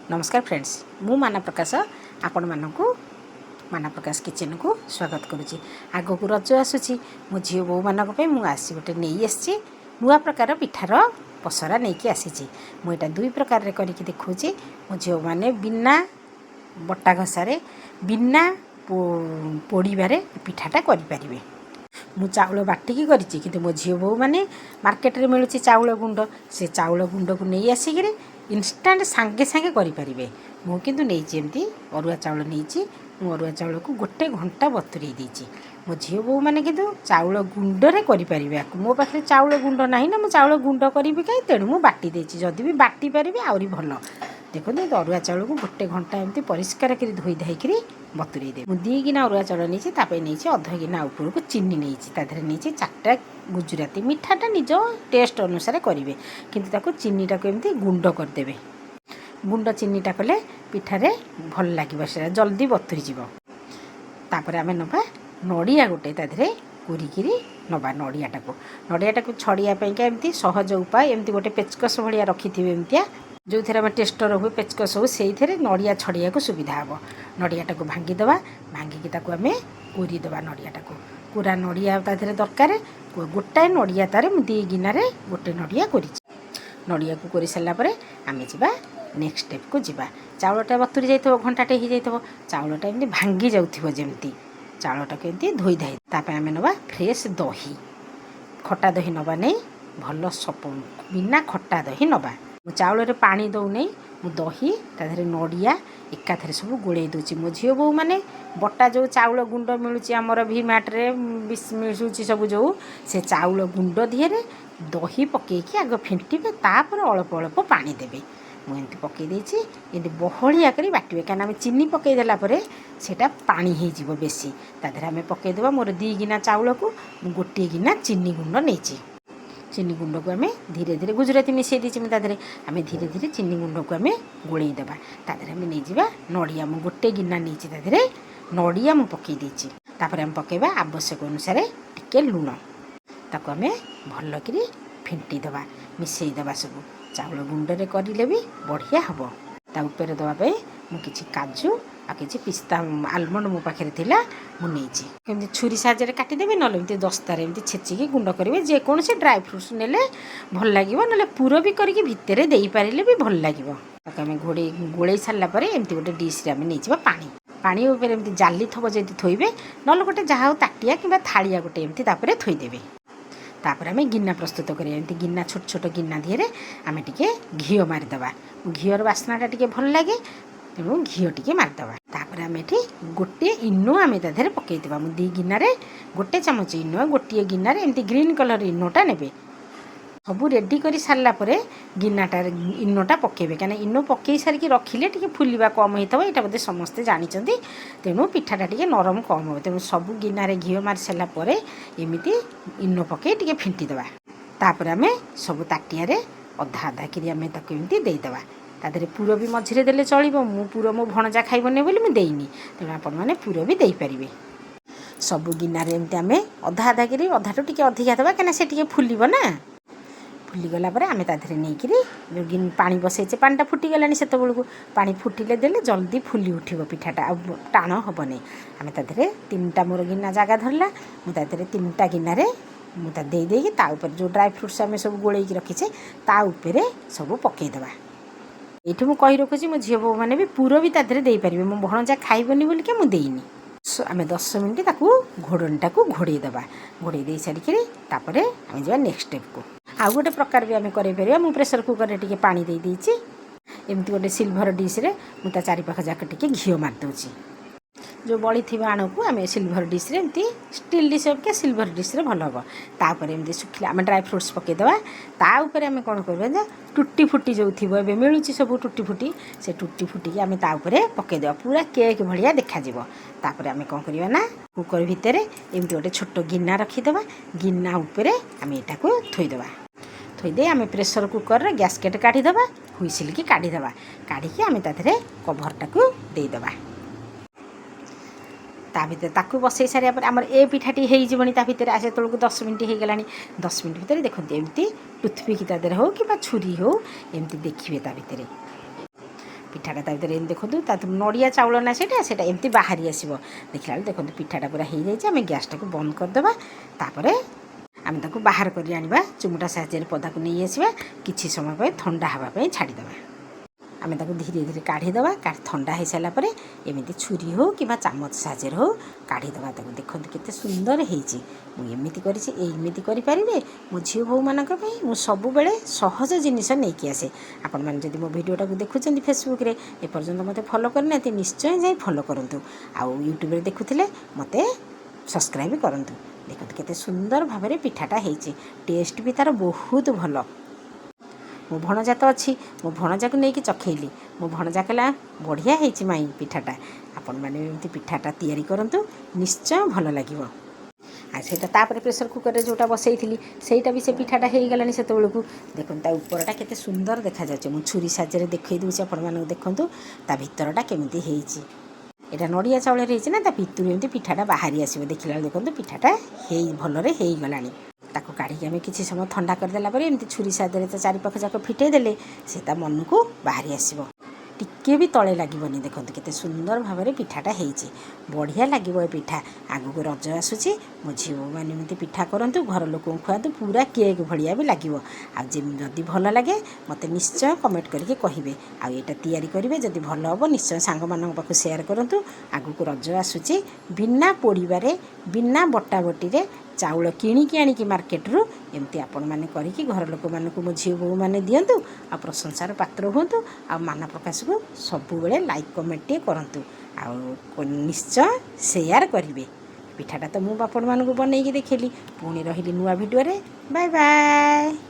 ନମସ୍କାର ଫ୍ରେଣ୍ଡସ୍, ମୁଁ ମାନା ପ୍ରକାଶ ଆପଣମାନଙ୍କୁ ମାନା ପ୍ରକାଶ କିଚେନକୁ ସ୍ୱାଗତ କରୁଛି। ଆଗକୁ ରଜ ଆସୁଛି। ମୋ ଝିଅ ବୋହୂମାନଙ୍କ ପାଇଁ ମୁଁ ଆସି ଗୋଟେ ନେଇ ଆସିଛି, ନୂଆ ପ୍ରକାର ପିଠାର ପସରା ନେଇକି ଆସିଛି। ମୁଁ ଏଇଟା ଦୁଇ ପ୍ରକାରରେ କରିକି ଦେଖାଉଛି। ମୋ ଝିଅମାନେ ବିନା ବଟା ଘଷାରେ, ବିନା ପୋଡ଼ିବାରେ ପିଠାଟା କରିପାରିବେ। ମୁଁ ଚାଉଳ ବାଟିକି କରିଛି, କିନ୍ତୁ ମୋ ଝିଅ ବୋହୂମାନେ ମାର୍କେଟରେ ମିଳୁଛି ଚାଉଳ ଗୁଣ୍ଡ, ସେ ଚାଉଳ ଗୁଣ୍ଡକୁ ନେଇ ଆସିକିରି ଇନଷ୍ଟାଣ୍ଟ ସାଙ୍ଗେ ସାଙ୍ଗେ କରିପାରିବେ। ମୁଁ କିନ୍ତୁ ନେଇଛି, ଏମିତି ଅରୁଆ ଚାଉଳ ନେଇଛି। ମୁଁ ଅରୁଆ ଚାଉଳକୁ ଗୋଟେ ଘଣ୍ଟା ବତୁରେଇ ଦେଇଛି। ମୋ ଝିଅ ବୋହୂମାନେ କିନ୍ତୁ ଚାଉଳ ଗୁଣ୍ଡରେ କରିପାରିବେ ଆକୁ। ମୋ ପାଖରେ ଚାଉଳ ଗୁଣ୍ଡ ନାହିଁ ନା, ମୁଁ ଚାଉଳ ଗୁଣ୍ଡ କରିବି କାହିଁ? ତେଣୁ ମୁଁ ବାଟି ଦେଇଛି। ଯଦି ବି ବାଟି ପାରିବେ, ଆହୁରି ଭଲ। ଦେଖନ୍ତୁ, ଅରୁଆ ଚାଉଳକୁ ଗୋଟେ ଘଣ୍ଟା ଏମିତି ପରିଷ୍କାର କରି ଧୋଇ ଧାଇକିରି ବତୁରେଇ ଦେବେ। ମୁଁ 2 ଗିନା ଅରୁଆ ଚାଉଳ ନେଇଛି। ତା ପାଇଁ ନେଇଛି ଅଧ ଗିନା ଉପରକୁ ଚିନି ନେଇଛି। ତା ଦେହରେ ନେଇଛି ଚାରିଟା ଗୁଜୁରାତି। ମିଠାଟା ନିଜ ଟେଷ୍ଟ ଅନୁସାରେ କରିବେ, କିନ୍ତୁ ତାକୁ ଚିନିଟାକୁ ଏମିତି ଗୁଣ୍ଡ କରିଦେବେ। ଗୁଣ୍ଡ ଚିନିଟା କଲେ ପିଠାରେ ଭଲ ଲାଗିବ, ସେଟା ଜଲ୍ଦି ବତୁରିଯିବ। ତାପରେ ଆମେ ନେବା ନଡ଼ିଆ ଗୋଟେ, ତା ଦେହରେ କୋରିକିରି ନେବା ନଡ଼ିଆଟାକୁ। ନଡ଼ିଆଟାକୁ ଛଡ଼ିବା ପାଇଁକା ଏମିତି ସହଜ ଉପାୟ, ଏମିତି ଗୋଟେ ପେଚକସ ଭଳିଆ ରଖିଥିବେ, ଏମିତିଆ ଯେଉଁଥିରେ ଆମେ ଟେଷ୍ଟର ହୁଏ, ପେଚକସ ହଉ, ସେଇଥିରେ ନଡ଼ିଆ ଛଡ଼ିବାକୁ ସୁବିଧା ହେବ। ନଡ଼ିଆଟାକୁ ଭାଙ୍ଗିଦେବା। ଭାଙ୍ଗିକି ତାକୁ ଆମେ କୋରିଦେବା ନଡ଼ିଆଟାକୁ। କୋରା ନଡ଼ିଆ ତା ଦେହରେ ଦରକାର। ଗୋଟାଏ ନଡ଼ିଆ ତାରେ ମୁଁ 2 ଗିନାରେ ଗୋଟେ ନଡ଼ିଆ କୋରିଛି। ନଡ଼ିଆକୁ କୋରି ସାରିଲା ପରେ ଆମେ ଯିବା, ନେକ୍ସଟ ଷ୍ଟେପ୍କୁ ଯିବା। ଚାଉଳଟା ବତୁରି ଯାଇଥିବ, ଘଣ୍ଟାଟେ ହେଇଯାଇଥିବ। ଚାଉଳଟା ଏମିତି ଭାଙ୍ଗି ଯାଉଥିବ ଯେମିତି, ଚାଉଳଟାକୁ ଏମିତି ଧୋଇ ଧାଇ। ତା ପାଇଁ ଆମେ ନେବା ଫ୍ରେଶ୍ ଦହି। ଖଟା ଦହି ନେବା ନେଇ, ଭଲ ସପ ବିନା ଖଟା ଦହି ନେବା। ମୁଁ ଚାଉଳରେ ପାଣି ଦେଉନାହିଁ। ମୁଁ ଦହି, ତା ଦେହରେ ନଡ଼ିଆ ଏକାଥରେ ସବୁ ଗୋଳେଇ ଦେଉଛି। ମୋ ଝିଅ ବୋହୂମାନେ ବଟା ଯେଉଁ ଚାଉଳ ଗୁଣ୍ଡ ମିଳୁଛି ଆମର ଭି ମାର୍ଟରେ ମିଳୁଛି ସବୁ ଯେଉଁ, ସେ ଚାଉଳ ଗୁଣ୍ଡ ଦିହରେ ଦହି ପକାଇକି ଆଗ ଫେଣ୍ଟିବେ, ତାପରେ ଅଳ୍ପ ଅଳ୍ପ ପାଣି ଦେବେ। ମୁଁ ଏମିତି ପକାଇ ଦେଇଛି। ଏମିତି ବହଳିଆ କରି ବାଟିବେ, କାହିଁକିନା ଆମେ ଚିନି ପକାଇ ଦେଲା ପରେ ସେଇଟା ପାଣି ହେଇଯିବ ବେଶୀ। ତା ଦେହରେ ଆମେ ପକାଇଦେବା। ମୋର 2 ଗିନା ଚାଉଳକୁ ମୁଁ ଗୋଟିଏ ଗିନା ଚିନି ଗୁଣ୍ଡ ନେଇଛି। ଚିନି ଗୁଣ୍ଡକୁ ଆମେ ଧୀରେ ଧୀରେ, ଗୁଜୁରାତି ମିଶାଇ ଦେଇଛି ମୁଁ ତା ଦେହରେ, ଆମେ ଧୀରେ ଧୀରେ ଚିନି ଗୁଣ୍ଡକୁ ଆମେ ଗୋଳେଇ ଦେବା। ତା ଦେହରେ ଆମେ ନେଇଯିବା ନଡ଼ିଆ। ମୁଁ ଗୋଟେ ଗିନା ନେଇଛି, ତା ଦେହରେ ନଡ଼ିଆ ମୁଁ ପକାଇ ଦେଇଛି। ତାପରେ ଆମେ ପକାଇବା ଆବଶ୍ୟକ ଅନୁସାରେ ଟିକେ ଲୁଣ। ତାକୁ ଆମେ ଭଲକିରି ଫେଣ୍ଟି ଦେବା, ମିଶାଇ ଦେବା ସବୁ। ଚାଉଳ ଗୁଣ୍ଡରେ କରିଲେ ବି ବଢ଼ିଆ ହେବ। ତା ଉପରେ ଦେବା ପାଇଁ ମୁଁ କିଛି କାଜୁ ଆଉ କିଛି ପିସ୍ତା, ଆଲମଣ୍ଡ ମୋ ପାଖରେ ଥିଲା, ମୁଁ ନେଇଛି। ଏମିତି ଛୁରୀ ସାହାଯ୍ୟରେ କାଟିଦେବେ, ନହେଲେ ଏମିତି ଦସ୍ତାରେ ଏମିତି ଛେଚିକି ଗୁଣ୍ଡ କରିବେ। ଯେକୌଣସି ଡ୍ରାଏ ଫ୍ରୁଟ୍ସ ନେଲେ ଭଲ ଲାଗିବ, ନହେଲେ ପୁର ବି କରିକି ଭିତରେ ଦେଇପାରିଲେ ବି ଭଲ ଲାଗିବ। ତାକୁ ଆମେ ଘୋଡ଼େଇ ଗୋଳେଇ ସାରିଲା ପରେ ଏମିତି ଗୋଟେ ଡିସ୍ରେ ଆମେ ନେଇଯିବା ପାଣି। ପାଣି ଉପରେ ଏମିତି ଜାଲି ଥବ ଯଦି ଥୋଇବେ, ନହେଲେ ଗୋଟେ ଯାହା ହଉ ତାଟିଆ କିମ୍ବା ଥାଳିଆ ଗୋଟେ ଏମିତି ତାପରେ ଥୋଇଦେବେ। ତାପରେ ଆମେ ଗିନା ପ୍ରସ୍ତୁତ କରିବା। ଏମିତି ଗିନା, ଛୋଟ ଛୋଟ ଗିନା ଦିହରେ ଆମେ ଟିକେ ଘିଅ ମାରିଦେବା। ଘିଅର ବାସ୍ନାଟା ଟିକେ ଭଲ ଲାଗେ, ତେଣୁ ଘିଅ ଟିକେ ମାରିଦେବା। ତାପରେ ଆମେ ଏଠି ଗୋଟିଏ ଇନୋ ଆମେ ତା ଦେହରେ ପକାଇଦେବା। ମୁଁ 2 ଗିନାରେ ଗୋଟେ ଚାମଚ ଇନୋ, ଗୋଟିଏ ଗିନାରେ ଏମିତି ଗ୍ରୀନ୍ କଲର୍ ଇନୋଟା ନେବେ। ସବୁ ରେଡ଼ି କରି ସାରିଲା ପରେ ଗିନାଟାରେ ଇନୋଟା ପକାଇବେ, କାହିଁକିନା ଇନୋ ପକାଇ ସାରିକି ରଖିଲେ ଟିକେ ଫୁଲିବା କମ୍ ହେଇଥିବ। ଏଇଟା ବୋଧେ ସମସ୍ତେ ଜାଣିଛନ୍ତି। ତେଣୁ ପିଠାଟା ଟିକେ ନରମ କମ୍ ହେବ। ତେଣୁ ସବୁ ଗିନାରେ ଘିଅ ମାରି ସାରିଲା ପରେ ଏମିତି ଇନୋ ପକାଇ ଟିକେ ଫେଣ୍ଟି ଦେବା। ତାପରେ ଆମେ ସବୁ ତାଟିଆରେ ଅଧା ଅଧା କିରି ଆମେ ତାକୁ ଏମିତି ଦେଇଦେବା। ତା ଦେହରେ ପୁର ବି ମଝିରେ ଦେଲେ ଚଳିବ। ମୁଁ ପୁର ମୋ ଭଣଜା ଖାଇବନି ବୋଲି ମୁଁ ଦେଇନି, ତେଣୁ ଆପଣମାନେ ପୁର ବି ଦେଇପାରିବେ। ସବୁ ଗିନାରେ ଏମିତି ଆମେ ଅଧା ଅଧା କିରି, ଅଧାଠୁ ଟିକେ ଅଧିକା ଦେବା, କାହିଁକିନା ସେ ଟିକେ ଫୁଲିବ ନା। ଫୁଲିଗଲା ପରେ ଆମେ ତା ଦେହରେ ନେଇକିରି ଯେଉଁ ପାଣି ବସେଇଛେ, ପାଣିଟା ଫୁଟିଗଲାଣି ସେତେବେଳକୁ। ପାଣି ଫୁଟିଲେ ଦେଲେ ଜଲ୍ଦି ଫୁଲି ଉଠିବ ପିଠାଟା, ଆଉ ଟାଣ ହେବନି। ଆମେ ତା ଦେହରେ ତିନିଟା, ମୋର ଗିନା ଜାଗା ଧରିଲା, ମୁଁ ତା ଦେହରେ ତିନିଟା ଗିନାରେ ମୁଁ ତା ଦେଇ ଦେଇକି ତା ଉପରେ ଯେଉଁ ଡ୍ରାଏ ଫ୍ରୁଟ୍ସ ଆମେ ସବୁ ଗୋଳେଇକି ରଖିଛେ, ତା ଉପରେ ସବୁ ପକାଇଦେବା। ଏଇଠି ମୁଁ କହି ରଖୁଛି, ମୋ ଝିଅ ବୋହୂମାନେ ବି ପୁର ବି ତା ଦେହରେ ଦେଇପାରିବେ। ମୋ ଭଣଜା ଖାଇବନି ବୋଲିକି ମୁଁ ଦେଇନି। ଆମେ 10 ମିନିଟ୍ ତାକୁ ଘୋଡ଼ଣୀଟାକୁ ଘୋଡ଼େଇ ଦେବା। ଘୋଡ଼େଇ ଦେଇ ସାରିକିରି ତାପରେ ଆମେ ଯିବା ନେକ୍ସଟ ଷ୍ଟେପ୍କୁ। ଆଉ ଗୋଟେ ପ୍ରକାର ବି ଆମେ କରେଇ ପାରିବା। ମୁଁ ପ୍ରେସର କୁକରରେ ଟିକେ ପାଣି ଦେଇ ଦେଇଛି। ଏମିତି ଗୋଟେ ସିଲଭର ଡିସ୍ରେ ମୁଁ ତା ଚାରିପାଖ ଯାକ ଟିକେ ଘିଅ ମାରିଦେଉଛି। ଯେଉଁ ବଳିଥିବା ଆଣକୁ ଆମେ ସିଲଭର ଡିସ୍ରେ ଏମିତି, ଷ୍ଟିଲ୍ ଡିସ୍ ଅପେକ୍ଷା ସିଲଭର ଡିସ୍ରେ ଭଲ ହେବ। ତାପରେ ଏମିତି ଶୁଖିଲା ଆମେ ଡ୍ରାଏ ଫ୍ରୁଟ୍ସ ପକାଇଦେବା। ତା ଉପରେ ଆମେ କ'ଣ କରିବା ଯେ ଟୁଟି ଫୁଟି ଯେଉଁ ଥିବ, ଏବେ ମିଳୁଛି ସବୁ ଟୁଟି ଫୁଟି, ସେ ଟୁଟି ଫୁଟିକି ଆମେ ତା ଉପରେ ପକାଇଦେବା। ପୁରା କେକ୍ ଭଳିଆ ଦେଖାଯିବ। ତାପରେ ଆମେ କ'ଣ କରିବା ନା କୁକର ଭିତରେ ଏମିତି ଗୋଟେ ଛୋଟ ଗିନା ରଖିଦେବା। ଗିନା ଉପରେ ଆମେ ଏଇଟାକୁ ଥୋଇଦେବା। ଥୋଇଦେଇ ଆମେ ପ୍ରେସର କୁକରର ଗ୍ୟାସ୍କେଟ୍ କାଢ଼ିଦେବା, ହୁଇସିଲିକି କାଢ଼ିଦେବା। କାଢ଼ିକି ଆମେ ତା ଦେହରେ କଭରଟାକୁ ଦେଇଦେବା। ତା ଭିତରେ ତାକୁ ବସେଇ ସାରିବା ପରେ ଆମର ଏ ପିଠାଟି ହେଇଯିବଣି। ତା ଭିତରେ ସେତେବେଳକୁ 10 ମିନିଟ୍ ହେଇଗଲାଣି। 10 ମିନିଟ୍ ଭିତରେ ଦେଖନ୍ତୁ, ଏମିତି ଟୁଥପିକ୍ ତା ଦେହରେ ହଉ କିମ୍ବା ଛୁରୀ ହଉ, ଏମିତି ଦେଖିବେ ତା ଭିତରେ। ପିଠାଟା ତା ଭିତରେ ଏମିତି ଦେଖନ୍ତୁ, ତା ନଡ଼ିଆ ଚାଉଳ ନା ସେଇଟା, ସେଇଟା ଏମିତି ବାହାରି ଆସିବ। ଦେଖିଲା ବେଳକୁ ଦେଖନ୍ତୁ, ପିଠାଟା ପୁରା ହେଇଯାଇଛି। ଆମେ ଗ୍ୟାସ୍ଟାକୁ ବନ୍ଦ କରିଦେବା। ତାପରେ ଆମେ ତାକୁ ବାହାର କରି ଆଣିବା। ଚିମୁଟା ସାହାଯ୍ୟରେ ପଦାକୁ ନେଇ ଆସିବା। କିଛି ସମୟ ପାଇଁ ଥଣ୍ଡା ହେବା ପାଇଁ ଛାଡ଼ିଦେବା। ଆମେ ତାକୁ ଧୀରେ ଧୀରେ କାଢ଼ିଦେବା। ଥଣ୍ଡା ହେଇସାରିଲା ପରେ ଏମିତି ଛୁରୀ ହେଉ କିମ୍ବା ଚାମଚ ସାହାଯ୍ୟରେ ହେଉ, କାଢ଼ିଦେବା ତାକୁ। ଦେଖନ୍ତୁ, କେତେ ସୁନ୍ଦର ହେଇଛି। ମୁଁ ଏମିତି କରିଛି, ଏମିତି କରିପାରିବେ। ମୋ ଝିଅ ବୋହୂମାନଙ୍କ ପାଇଁ ମୁଁ ସବୁବେଳେ ସହଜ ଜିନିଷ ନେଇକି ଆସେ। ଆପଣମାନେ ଯଦି ମୋ ଭିଡ଼ିଓଟାକୁ ଦେଖୁଛନ୍ତି ଫେସବୁକ୍ରେ, ଏପର୍ଯ୍ୟନ୍ତ ମୋତେ ଫଲୋ କରିନାହାନ୍ତି, ନିଶ୍ଚୟ ଯାଇ ଫଲୋ କରନ୍ତୁ। ଆଉ ୟୁଟ୍ୟୁବରେ ଦେଖୁଥିଲେ ମୋତେ ସବସ୍କ୍ରାଇବ୍ କରନ୍ତୁ। ଦେଖନ୍ତୁ, କେତେ ସୁନ୍ଦର ଭାବରେ ପିଠାଟା ହେଇଛି। ଟେଷ୍ଟ ବି ତା'ର ବହୁତ ଭଲ। ମୋ ଭଣଜା ତ ଅଛି, ମୋ ଭଣଜାକୁ ନେଇକି ଚଖେଇଲି। ମୋ ଭଣଜା କହିଲା, "ବଢ଼ିଆ ହେଇଛି ମାଇଁ ପିଠାଟା।" ଆପଣମାନେ ଏମିତି ପିଠାଟା ତିଆରି କରନ୍ତୁ, ନିଶ୍ଚୟ ଭଲ ଲାଗିବ। ଆଉ ସେଇଟା ତାପରେ ପ୍ରେସର କୁକରରେ ଯେଉଁଟା ବସେଇଥିଲି, ସେଇଟା ବି ସେ ପିଠାଟା ହେଇଗଲାଣି ସେତେବେଳକୁ। ଦେଖନ୍ତୁ, ତା ଉପରଟା କେତେ ସୁନ୍ଦର ଦେଖାଯାଉଛି। ମୁଁ ଛୁରୀ ସାହାଯ୍ୟରେ ଦେଖେଇ ଦେଉଛି ଆପଣମାନଙ୍କୁ। ଦେଖନ୍ତୁ, ତା ଭିତରଟା କେମିତି ହେଇଛି। ଏଇଟା ନଡ଼ିଆ ଚାଉଳରେ ହେଇଛି ନା, ତା ଭିତରୁ ଏମିତି ପିଠାଟା ବାହାରି ଆସିବ। ଦେଖିଲା ବେଳକୁ ଦେଖନ୍ତୁ, ପିଠାଟା ଭଲରେ ହେଇଗଲାଣି। ତାକୁ କାଢ଼ିକି ଆମେ କିଛି ସମୟ ଥଣ୍ଡା କରିଦେଲା ପରେ ଏମିତି ଛୁରୀ ସାହାଯ୍ୟରେ ତା ଚାରିପାଖ ଯାକ ଫିଟେଇ ଦେଲେ ସେ ତା ମନକୁ ବାହାରି ଆସିବ। ଟିକେ ବି ତଳେ ଲାଗିବନି। ଦେଖନ୍ତୁ, କେତେ ସୁନ୍ଦର ଭାବରେ ପିଠାଟା ହେଇଛି। ବଢ଼ିଆ ଲାଗିବ ଏ ପିଠା। ଆଗକୁ ରଜ ଆସୁଛି। ମୋ ଝିଅମାନେ ଏମିତି ପିଠା କରନ୍ତୁ, ଘର ଲୋକଙ୍କୁ ଖୁଆନ୍ତୁ, ପୁରା କେକ୍ ଭଳିଆ ବି ଲାଗିବ। ଆଉ ଯଦି ଭଲ ଲାଗେ, ମୋତେ ନିଶ୍ଚୟ କମେଣ୍ଟ କରିକି କହିବେ। ଆଉ ଏଇଟା ତିଆରି କରିବେ, ଯଦି ଭଲ ହେବ, ନିଶ୍ଚୟ ସାଙ୍ଗମାନଙ୍କ ପାଖକୁ ସେୟାର କରନ୍ତୁ। ଆଗକୁ ରଜ ଆସୁଛି। ବିନା ପୋଡ଼ିବାରେ, ବିନା ବଟାବଟିରେ, ଚାଉଳ କିଣିକି ଆଣିକି ମାର୍କେଟରୁ ଏମିତି ଆପଣମାନେ କରିକି ଘର ଲୋକମାନଙ୍କୁ, ମୋ ଝିଅ ବୋହୂମାନେ ଦିଅନ୍ତୁ ଆଉ ପ୍ରଶଂସାର ପାତ୍ର ହୁଅନ୍ତୁ। ଆଉ ମାନ ପ୍ରକାଶକୁ ସବୁବେଳେ ଲାଇକ୍, କମେଣ୍ଟ ଟିକେ କରନ୍ତୁ ଆଉ ନିଶ୍ଚୟ ସେୟାର କରିବେ। ପିଠାଟା ତ ମୁଁ ଆପଣମାନଙ୍କୁ ବନେଇକି ଦେଖେଇଲି। ପୁଣି ରହିଲି ନୂଆ ଭିଡ଼ିଓରେ। Bye bye.